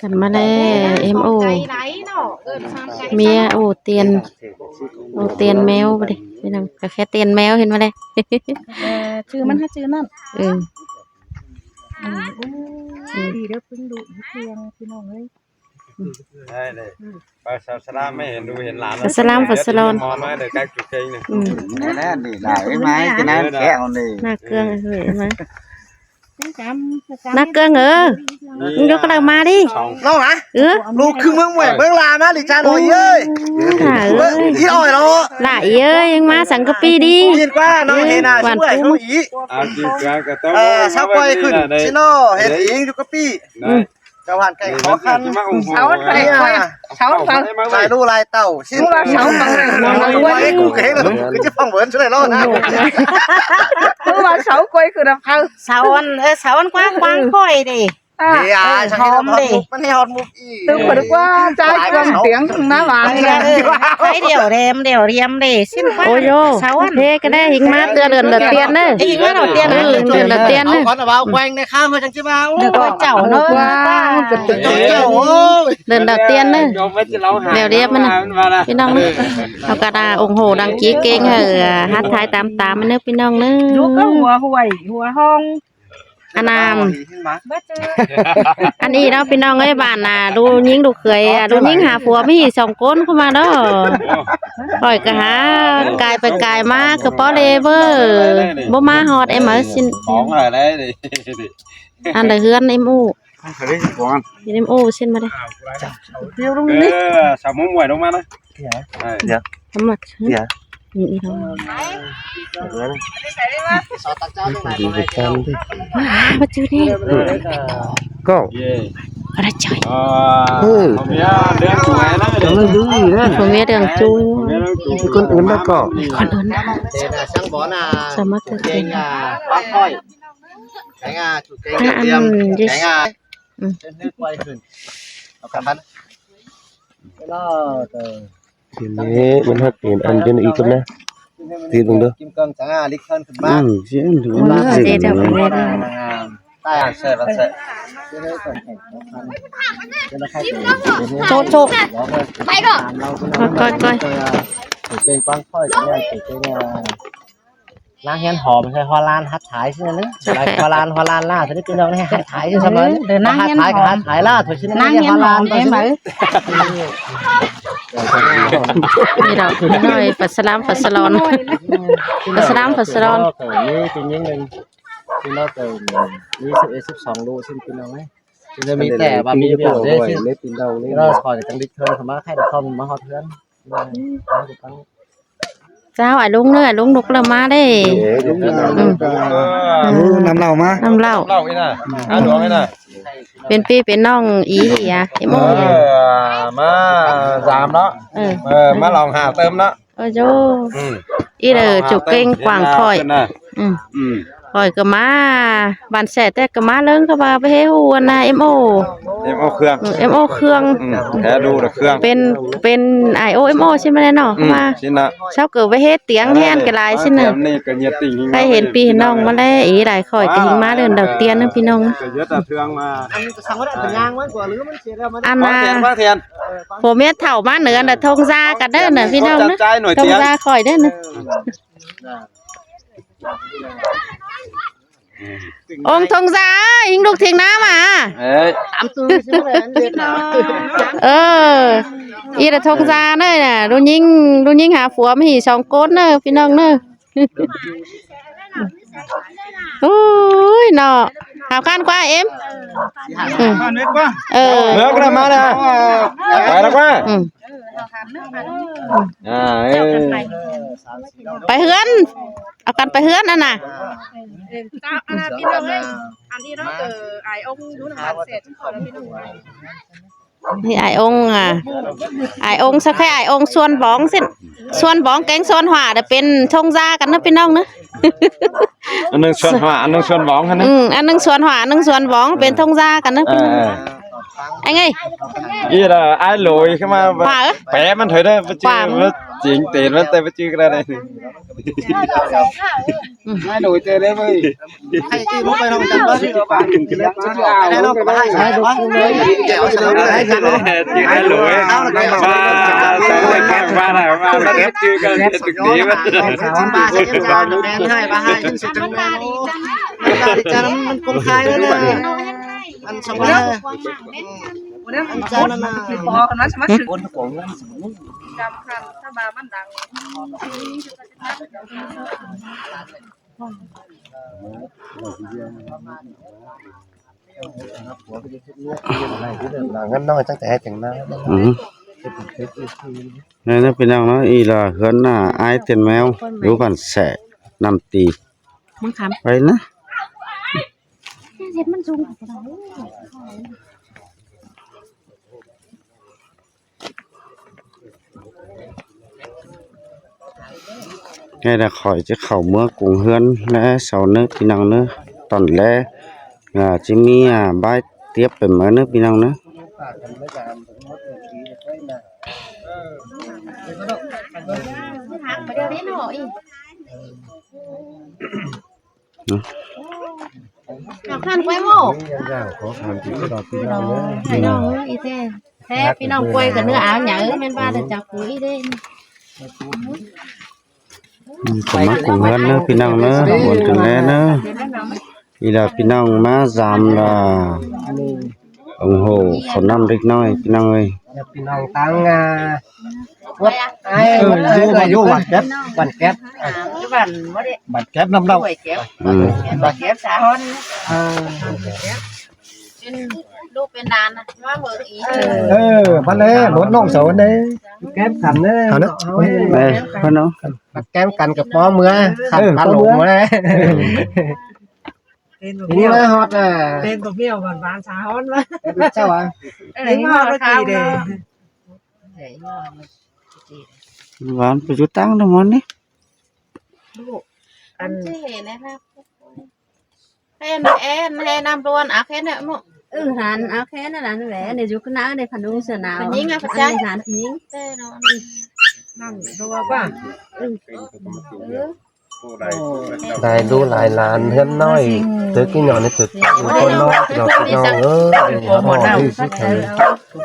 ກັນມາແລ້ວ ເອັມໂອ ເມຍໂອຕຽນ ໂອຕຽນແມວ ບໍ່ໄດ້ເປັນຫຍັງ ກະແຄ່ຕຽນແມວ ເຫັນມາແລ້ວ ເອີ ຊື່ມັນຫາຊື່ນັ້ນ ເອີ ອືມ ໂອ້ ອືມ ດີເດີ ປຶ້ງດຸເຮັດເຄື່ອງ ພີ່ນ້ອງເອີຍ ໄດ້ເລີຍ ໄປສະ ສະລາມ ໃຫ້ເຫັນລູກເຫັນຫຼານ ສະລາມ ສະລອນ ມອມາເດີ ກັກຈຸເກັງນີ້ ອືມ ແນ່ໆ ນີ້ຫຼາຍໄມ້ ຈະນັ້ນແຄວນີ້ ໜ້າເກືອງເອີຍ ມາ ໜ້າເກືອງເອີຍ ມຶງຍົກກະເລີມາດິ ນ້ອງຫະ ເອີ ລູກຄືເມືອງມວຍ ເມືອງລາມາລິຈານໂອຍເອີຍ ຫຼາເອີຍ ອີອ້ອຍເນາະ ຫຼາເອີຍ ຍັງມາສັງກະປີດີ ຍິນກວ່ານ້ອງເຮນາ ຫວານປູ ເອີ ຊາວກອຍຂຶ້ນຊິເນາະ ເຮັດອີງຢູ່ກະປີ ອືມ ຈະຫວານໄກ່ຂໍຄັນ ເສົາໄປ ເສົາໄປ ຫຼາຍລູກຫຼາຍເຕົ້າ ຊິວ່າເສົາໄປ ກູເກງ ຄືຈະຟັງເວີນຊ່ວຍເນາະ ຄືວ່າເສົາກອຍຄືນຳເຂົາ ເສົາອັນ ເອີ ເສົາອັນກວ້າງຂວາງຂ້ອຍເດ້ ເອີ ຫອມເດ້ ມັນໃຫ້ຮອດມຸກ ຕື່ມກວ່າຈ່າຍເຄື່ອງຕຽງໜ້າຫວານ ໄປດຽວແຮມດຽວລຽມເດ້ ຊິນ ໂອ້ໂຍ ເຊົາອັນເພກະໄດ້ ຫິງມາເທື່ອເດືອນດອກຕຽນເດີ ຫິງມາດອກຕຽນ ເອີ ເດືອນດອກຕຽນເດີ ເອົາຂວັນເອົາແກວ່ງໃນຄ້າງເຮົາຈັ່ງຊິມາ ໂອ້ຍ ເຈົ້າເນາະ ເຈົ້າ ໂອ້ຍ ເດີນດອກຕຽນເດີ ດຽວລຽບມັນນະ ພີ່ນ້ອງ ເຮົາກະດາອົງໂຫດັງຈີເກັງ ເອີ ຮັດຖ່າຍຕາມໆ ມັນເດີ ພີ່ນ້ອງເດີ ຢູ່ກັບຫົວຫ້ວຍ ຫົວຮ່ອງ ອານາມ ອັນນີ້ເນາະ ພີ່ນ້ອງເອີຍ ບ້ານນາ ລູກຍິງລູກເຂີຍ ລູກຍິງຫາຜົວມີສອງຄົນ ເຂົ້າມາເນາະ ຂ້ອຍກະຫາກາຍໄປກາຍມາ ກະພໍເລເວີ ບໍ່ມາຮອດ ເອັມເອີ ຊິນ ຂອງອະໄລ ອັນໃດເຮືອນ ເອັມໂອ ເຮັດ ເອັມໂອ ເຊັນມາເດ້ ດຽວລົງນີ້ ເອີ ສາວມົ້ງມວຍລົງມານະ ດຽວ ທຳມະ ດຽວ ນີ້ອີກແລ້ວ ດຽວ ມາຈື່ນີ້ ກ້ອງ ບໍ່ໄດ້ໃຈ ເອີ ຜົວເມຍເລື່ອງຈູງນະ ຜົວເມຍເລື່ອງຈູງ ຄົນອື່ນນະ ກໍຄົນອື່ນນະ ສາມາດເກີດເປັນ ປາກຂ້ອຍ ແຂງງາ ແຂງງາ ອືມ ເປັນເຮັດໄວຂຶ້ນ ເອົາກະພັນ ເນາະ ເອີ ທີນີ້ມັນຮັກເຫັນອັນເປັນອີກກັນນະ ຕີເບິ່ງເດີ ກິນກ່ອນ ສະຫາລິກເພິ່ນຂຶ້ນມາ ອືມ ຊິອັນຖືວ່າ ເອີ ເຈົ້າເປັນແມ່ນ ຕາຍເຊີດເຊີດ ໂຊະໂຊະ ໄປກໍ ກ້ອຍໆ ເປັນກວ້າງຂ້ອຍ ເປັນ ນາງຮຽນຫອມໃສ່ຮອລານ ຫັດຖ່າຍຊື່ນັ້ນເດີ ຮອລານ ຮອລານລາວ ພີ່ນ້ອງ ໃຫ້ຫັດຖ່າຍຊື່ສະເໝີ ເດີນາງຮຽນຫອມ ຫັດຖ່າຍລາວ ນາງຮຽນຫອມເດ້ ນີ້ດອກນ້ອຍ ປາສະລາມ ປາສະຫຼອນ ປາສະລາມ ປາສະຫຼອນ ມີຜູ້ຍິງໜຶ່ງ ພີ່ນ້ອງ ມີສິບເອັດ ສິບສອງລູກ ພີ່ນ້ອງເອີຍ ຈະມີແຕ່ວ່າມີວຽກເດ້ ພີ່ນ້ອງ ຂໍຈັງດິດເພິ່ນເຂົ້າມາ ໃຫ້ໄດ້ຄອມມາຮອດເຮືອນ ເຈົ້າ ອ້າຍລຸງເດີ ອ້າຍລຸງ ລຸກແລ້ວມາເດ້ ອືມ ເອີ ນ້ຳເຫຼົ້າມາ ນ້ຳເຫຼົ້າ ເຫຼົ້າອີ່ນະ ອາ ດວງອີ່ນະ ເປັນພີ່ເປັນນ້ອງອີ່ຫຍາ ເອັມໂອ ເອີ ມາສາມເນາະ ເອີ ເອີ ມາລອງຫາເຕີມເນາະ ໂອ້ໂຫ ອືມ ອີເດີ ຈຸເກັງກວ້າງຂ້ອຍ ອືມ ອືມ ຂ້ອຍກໍມາບ້ານແຊແຕ່ກໍມາເລີງ ກໍວ່າໄປເຮັດຮູ້ອັນນະ ເອັມໂອ ເອັມໂອເຄື່ອງ ເອັມໂອເຄື່ອງ ອືມ ແທ້ດູເຄື່ອງ ເປັນ ເປັນໄອໂອເອັມໂອ ຊິມາແລ້ວເນາະ ອືມ ວ່າຊິນະ ເຊົາເກີດໄປເຮັດຕຽງແຮງກໍຫຼາຍຊິນະ ໃຜເຫັນພີ່ເຫັນນ້ອງມາແລ້ວ ອີຫຼາຍຂ້ອຍກໍຫິງມາເດີນດອກຕຽນນະພີ່ນ້ອງ ອັນນະ ຜົວເມຍເຖົ້າມາເໜືອນະ ທົ່ງຊາກັນເດີນະພີ່ນ້ອງນະ ທົ່ງຊາຂ້ອຍເດີນະ ອົງທົ່ງຊາເອີຍ ຍິງລູກທີງນາມາ ເອີຍ ຕາມຕື່ມ ເອີ ອີລະທົ່ງຊາເດີນະ ລູກຍິງ ລູກຍິງຫາຜົວມາອີກສອງຄົນເດີພີ່ນ້ອງເດີ ໂອ້ຍເນາະ ຫາວຄັນກວ່າເອັມ ເອີ ເລີກແລ້ວມາແລ້ວ ໄປແລ້ວກວ່າ ອືມ ອ່າ ເອີ ໄປເຮືອນ ເອົາກັນໄປເຮືອນຫັ້ນນະ ເອີ ເຈົ້າ ອັນນັ້ນພີ່ນ້ອງເອີຍ ອັນນີ້ເນາະ ເອີ ອ້າຍອົງຢູ່ນຳບ້ານແຊ ຂໍລະພີ່ນ້ອງ ນີ້ອ້າຍອົງ ອ່າ ອ້າຍອົງ ສັກແຄ່ອ້າຍອົງ ສ່ວນບອງຊິ ສ່ວນບອງແກງສ່ວນຫວາ ດະເປັນທົ່ງຊາກັນເນາະພີ່ນ້ອງເນາະ ອັນໜຶ່ງສ່ວນຫວາ ອັນໜຶ່ງສ່ວນບອງຫັ້ນນະ ອືມ ອັນໜຶ່ງສ່ວນຫວາ ອັນໜຶ່ງສ່ວນບອງ ເປັນທົ່ງຊາກັນເນາະ ເອີ ພີ່ນ້ອງ ເອີ ໄອ້ເງີ້ຍ ອີ່ລະ ອ້າຍໂຫຼຍຂຶ້ນມາ ປາເອີຍ ແປະມັນເຖີ້ຍເດີ ບໍ່ຈື່ ປາ ວ່າຈິງເຕນມັນ ແຕ່ບໍ່ຈື່ກະໄດ້. ອ້າຍໂຫຼຍເຈີເລີຍເວີຍ ໃຫ້ອີ່ບໍ່ໄປນຳກັນບໍ່ ອ້າຍໂຫຼຍ ອ້າຍໂຫຼຍ ມາແບບຈື່ກັນ ແບບຈື່ກັນ ແມ່ນໃຫ້ ມາໃຫ້ ມັນກົງຄາຍແລ້ວນະ ອັນສະບາຍ ອັນຈານນັ້ນນະ ອືມ ນັ້ນນະພີ່ນ້ອງເນາະ ອີ່ລະເຮືອນນະ ອ້າຍເຕັນແມວ ຢູ່ບ້ານແສ ນ້ຳຕີ ມັນຄຳ ໄປນະ. ແຕ່ຂ້ອຍຈະເຂົ້າເມືອກຸງເຮືອນແລະເຊົ້າເນີພີ່ນ້ອງເນີ ຕອນແລ ອາ ຈະມີ ອາ ບາຍຕຽບໄປເມືອເນີພີ່ນ້ອງເນີ. ເອົາຄັນໄປບໍ່ ພີ່ນ້ອງເອີຍ ແທ້ພີ່ນ້ອງ ກ້ວຍກັບເນື້ອອາວຫຍັງ ແມ່ນວ່າແຕ່ຈັບປູອີເດ້. ອືມ ເຂົ້າມາກຸງເຮືອນເດີພີ່ນ້ອງເດີ ມ່ວນກັນແດ່ເດີ. ອີ່ລະພີ່ນ້ອງມາຢາມລະ ໂອ້ໂຫ ເຂົ້ານ້ຳເລັກນ້ອຍພີ່ນ້ອງເອີຍ. ພີ່ນ້ອງຕັ້ງ ອ່າ ວັດໄອ້ ວັດໄອ້ ຢູ່ວັດແກັບ ວັດແກັບ ຢູ່ບ້ານບໍ່ໄດ້ ວັດແກັບນ້ຳເຫຼົ່າ ຫ້ວຍແກັບ ອືມ ວັດແກັບສາຮອນ ເອີ ເປັນລູກເປັນຫຼານນະ ມາເບິ່ງອີກ ເອີ ເອີ ມາແລ້ວ ລົດນ້ອງສາວເດ້ ແກັບກັນເດີ ເອົາເດີ ເອີ ເພິ່ນເນາະ ມາແກ້ມກັນກັບພໍ່ເມືອ ເອີ ຂ້າມພະໂລງມາແລ້ວ ເປັນບໍ່ ນີ້ມາຮອດ ເອີ ເປັນບໍ່ມີຫວານໆ ສາຮອນວ່າ ເຈົ້າວ່າ ເອີ ນີ້ມາຮອດເມື່ອກີ້ເດ້ ຫວານໄປຢູ່ຕ່າງນຳມັນນີ້ ລູກ ອັນ ເຫັນແລ້ວ ແຮ່ນ ແຮ່ນ ແຮ່ນ້ຳລ້ວນ ອາແຄ່ນແຫຼະໝູ່ ເອີ ຫັ້ນ ອາແຄ່ນັ້ນແຫຼະ ນີ້ຢູ່ຄະນະໃນພະນຸງເສືອໜາວ ຍິງອະ ພັດໃຈ ອັນນີ້ຫັ້ນຍິງ ແຕ່ນອນ ນ້ຳລົວກວ່າ ເອີ ເອີ ຫຼາຍລູກຫຼາຍຫຼານ ເຮືອນນ້ອຍ ຕຶກນ້ອຍໃນຕຶກຢູ່ຄົນນ້ອຍ ພີ່ນ້ອງເອີຍ ເຮົາຮອດທີ່ສຸດ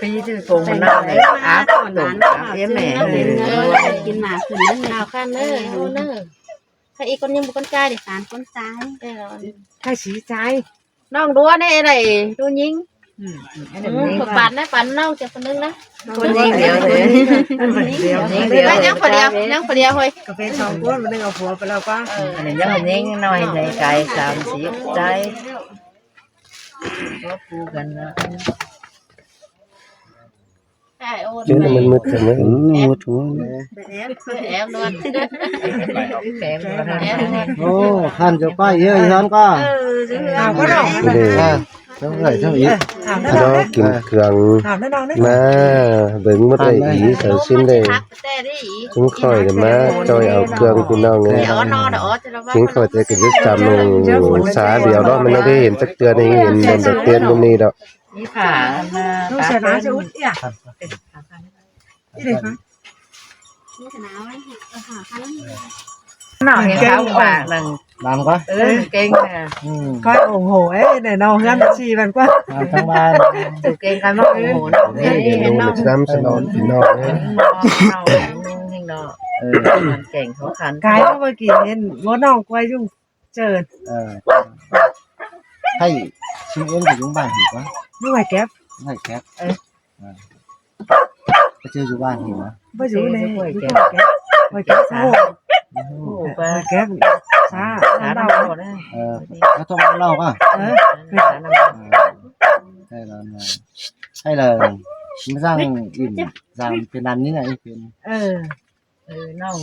ປີຊື່ໂກງມັນນ້ຳ ອາບ ເອີ ແມ່ ເອີ ກິນໝາກຂຶ້ນນັ້ນ ເອົາຄັນເດີ ເອີ ເດີ ໃຜອີກຄົນຍັງບໍ່ຄົນຈ່າຍເດ ສາມຄົນຈ່າຍ ເອີ ໃຜສີ່ຈ່າຍ ນ້ອງດູແນ່ໄດ໋ ດູຍິງ ອືມ ອືມ ປານນະ ປານນ້ອງຈັກຄົນໜຶ່ງນະ ຄົນຍິງດຽວເລີຍ ຍິງດຽວ ຍັງຜູ້ດຽວ ຍັງຜູ້ດຽວເຮີ້ຍ ກໍເປັນສອງຄົນ ມັນໄດ້ເອົາຜົວໄປແລ້ວກວ່າ ເອີ ອັນນີ້ຍັງຍິງນ້ອຍໃນກາຍສາມສິບໃຈ ກໍຄູ່ກັນເນາະ. ເຈົ້າມັນມືດເຖິງເລີຍ ອືມ ມືດເຖິງເລີຍ ແອບ ແອບນວນ ແອບນວນ ໂອ້ ທ່ານເຈົ້າໄປເອີຍ ທ່ານກໍ ເອີ ເຈົ້າເອີຍ ເຈົ້າເອີຍ ເຈົ້າເອີຍ ເຈົ້າເອີຍ ເອີ ເຈົ້າກິນເຄື່ອງ ມາເບິ່ງໝົດເລີຍ ອີ ເຈົ້າຊິມເດ້ ຊຸມຂ້ອຍມາຈ່ອຍເອົາເຄື່ອງ ພີ່ນ້ອງເອີຍ ຊິງຂ້ອຍແຕ່ກໍຢຸດສາມໂມງສາດຽວເນາະ ມັນບໍ່ໄດ້ເຫັນຈັກເທື່ອ ໄດ້ເຫັນແຕ່ເປັນມື້ນີ້ດອກ. ນີ້ຜ້າອັນນ່າ ລູກເສືອໜາວຈະອຸດເອີຍ ອີ່ເດ້ ໜາວເຫັນຂາວປາກໜຶ່ງ ດຳກວ່າ ເອີ ເກັ່ງ ອືມ ຂ້ອຍໂອ້ໂຫ ເອີຍ ແນ່ນອນ ເຮືອນສີ່ພັນກວ່າ ອ່າ ທາງບ້ານ ຢູ່ເກັ່ງກັນເນາະ ໂອ້ໂຫ ເນາະ ເອີ ເຫັນນ້ອງ ສະໜອນ ພີ່ນ້ອງເອີຍ ເອີ ມັນເກັ່ງເຂົາຂັນ ກາຍເມື່ອກີ້ເຫັນບໍ່ ນ້ອງກວຍຢູ່ ເຈີ ເອີ ໃຫ້ຊິເອັນໄປຢູ່ບ້ານເຫັນບໍ່ ຢູ່ໄຫວແກັບ ໄຫວແກັບ ເອີ ເອີ ໄປເຈີຢູ່ບ້ານເຫັນບໍ່ ບໍ່ຢູ່ໃນ ຢູ່ໄຫວແກັບ ໄຫວແກັບ ໂອ້ໂຫ ໄຫວແກັບ ຊາ ຊາ ນ້ຳເຫຼົ້າ ເອີ ເຮົາຕ້ອງເລົ່າວ່າ ເອີ ເອີ ໃຊ່ແລ້ວນະ ໃຊ່ແລ້ວ ມັນສ້າງອີ່ມ ສ້າງເປັນອັນນີ້ນະ ເປັນ ເອີ ເອີ ນ້ອງ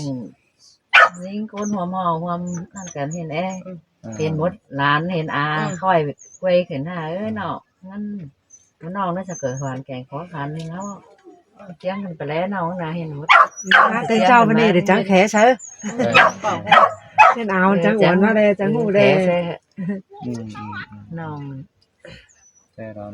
ຍິງຄົນຮ່ວມຫໍ່ຮ່ວມນັ້ນກັນເຫັນແອ ເອີ ເຫັນໝົດ ຫຼານເຫັນອາ ເອີ ຄ່ອຍກວຍຂຶ້ນຫາ ເອີ ເນາະ ນັ້ນ ນ້ອງນະ ສະເກີດຫວານແກງຂໍຂັນນີ້ເນາະ ຕຽມມັນໄປແລ້ວ ນ້ອງນະ ເຫັນໝົດ ມາແຕ່ເຊົ້າມື້ນີ້ໄດ້ຈັງແຂໃສ່ ເອີ ເຊັ່ນອາວ ເອີ ຈັງອວນມາແລ້ວ ຈັງຮູ້ແລ້ວ ອືມ ອືມ ອືມ ນ້ອງ ແຕ່ດອນ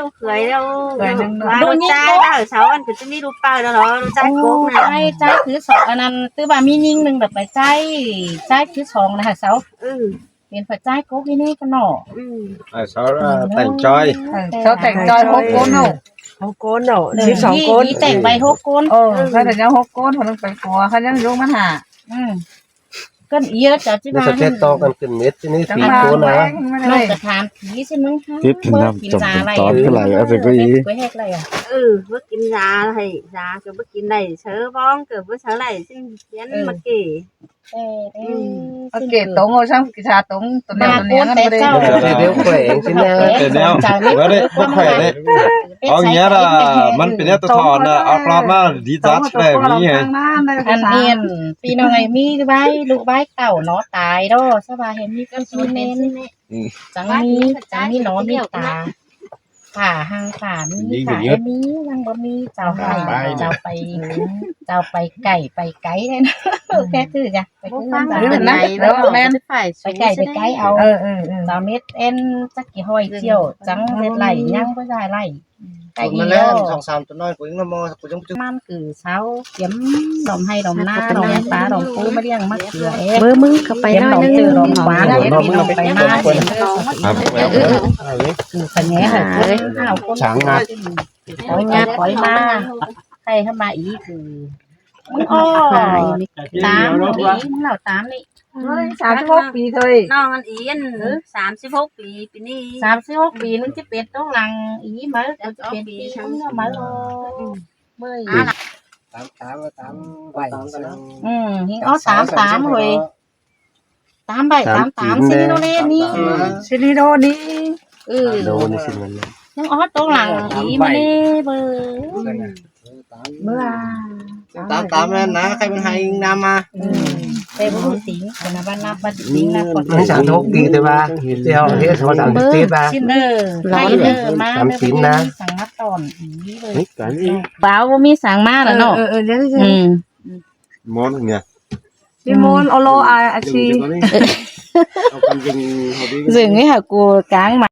ລູກເຂີຍແລ້ວ ເຂີຍໜຶ່ງເນາະ ວ່າລູກຊາຍ ລູກຍິງ ເອົາເສົາ ອັນກໍຈະມີລູກເປົ້າແລ້ວເນາະ ລູກຊາຍກົກນະ ໂອ້ ໃຊ້ ໃຊ້ຄືສອງ ອັນນັ້ນ ຖືວ່າມີຍິງໜຶ່ງ ແບບໄປໃຊ້ ໃຊ້ຄືສອງນະ ເສົາ ອືມ ເປັນຝ່າຍຊາຍກົກຢູ່ນີ້ກັນເນາະ ອືມ ເອົາເສົາ ອືມ ແຕ່ງຈອຍ ເອີ ເສົາແຕ່ງຈອຍ ແຕ່ງຈອຍ ຫົກຄົນເນາະ ຫົກຄົນເນາະ ເອີ ສິບສອງ ມີ ຄົນ ມີແຕ່ງໄວ້ຫົກຄົນ ເອີ ເອີ ໃຊ້ແຕ່ຍັງຫົກຄົນ ຄົນໜຶ່ງໄປຂົວ ຄັນຍັງຢູ່ມັນຫ້າ ອືມ ກັນອີກແລ້ວເຈົ້າຊິວ່າ ນີ້ສະເກັດຕໍ່ກັນຂຶ້ນເມັດ ທີ່ນີ້ສີ່ຄົນນະ ນ້ອງກະຖາມຜີຊິມຶງ ຕິດນຳ ເບິ່ງກິນຢາໄຫຼ ຕອນກະໄລ ເອົາໃສ່ເກົ້າອີ່ ເອີ ບໍ່ກິນຢາໄຫຼ ຢາກໍບໍ່ກິນໄດ້ ເຊີບອງກໍບໍ່ເຊີໄດ້ ຊິຂຽນ ເອີ ມາເກ ເອີ ອືມ ມາເກຕົງເອົາຊ້ຳ ກິນຢາຕົງ ຕົວແນວ ຕົວແນວ ແຕ່ເຈົ້າ ດຽວແຂວງຊິນະ ແຕ່ແນວ ບໍ່ໄດ້ ບໍ່ຄ່ອຍໄດ້ ເອົາເຫຍື້ອລະ ມັນເປັນແນວຕະຖອນນະ ເອົາກອບມາດີຈັດແລ້ວມີໄງ ອັນນີ້ ພີ່ນ້ອງເອີຍ ມີໄວ້ລູກໄວ້ເຕົ້າເນາະ ຕາຍເນາະ ສະບາຍໃຫ້ມີກັນຊີເມນ ອືມ ຈັ່ງມີ ຈັ່ງມີໜໍມີຕາ ຝາຫາງຝາມີ ຝາມີ ຍັງບໍ່ມີ ເຈົ້າໃຫ້ ເຈົ້າໄປ ເຈົ້າໄປໄກ ໄປໄກເດ້ນະ ອືມ ແກຄືກະ ໄປຄືກັນ ແມ່ນ ໄປໄກ ໄປໄກເອົາ ເອີ ເຈົ້າເມັດເອັນ ຈັກກີ່ຮ້ອຍຈຽວ ຈັ່ງເຮັດໄລ່ ຍັງບໍ່ໄດ້ໄລ່ ໄກ່ອີ່ຫຼໍ່ ສອງສາມຕົວນ້ອຍ ກູຍັງມາ ກູຍັງ ມັນຄືເຊົາ ກຽມດອມໄຮ່ດອມນາ ດອມປາດອມປູມາລ້ຽງມະເຂືອເອງ ເບິ່ງ ມຶງເຂົ້າໄປໜ້ອຍໜຶ່ງ ກຽມດອມເຕີດອມຫວານ ໃຫ້ພີ່ນ້ອງໄປມາ ເອີ ເອີ ເອີ ຄືຂະແໜໃຫ້ຄົນເຮົາຄົນ ເອົາຍາດ ເອົາຍາດ ປອຍມາ ໃຫ້ເຮົາມາອີກຄື ອໍ ຕາມນີ້ ເຮົາຕາມນີ້ ເຮີ້ຍ ສາມສິບຫົກປີເລີຍ ນ້ອງອັນອີນ ເອີ ສາມສິບຫົກປີ ປີນີ້ ສາມສິບຫົກປີ ມັນຊິເປັນໂຕຫຼັງອີມາ ກໍຈະເປັນປີນີ້ມາເລີຍ ເວີຍ ຕາມ ຕາມ ຕາມໄວ້ ອືມ ເຮົາຕາມ ຕາມເວີຍ ຕາມໄວ້ ຕາມ ຕາມ ຕາມ ຊິລິໂນເລນີ້ ຊິລິໂນນີ້ ເອີ ໂດນີ້ຊິມັນ ຍັງອອດໂຕຫຼັງອີມາເລີຍ ເວີຍ ເອີ ຕາມ ເບິ່ງ ເອີ ຕາມ ຕາມ ຕາມນັ້ນນະ ໃຄມັນໃຫ້ນຳມາ ອືມ ແຕ່ບໍ່ຮູ້ສິງ ເພິ່ນວ່ານັບວ່າສິງນະ ມັນສາມສິບຫົກປີ ແຕ່ວ່າ ດຽວເຮັດສອງສາມສິບປີວ່າ ເອີ ໃຫ້ເດີ ມາເດີ ສາມສິງນະ ມີສັງມາຕ້ອນອີເວີຍ ນີ້ກັນອີກ ບ່າວບໍ່ມີສັງມາລະເນາະ ເອີ ເອີ ເອີ ດຽວ ອືມ ມອນເນຍ ຊິມອນ ໂອໂລ ອາ ອາຊີ ເຊິ່ງນີ້ຫາກູກາງມາ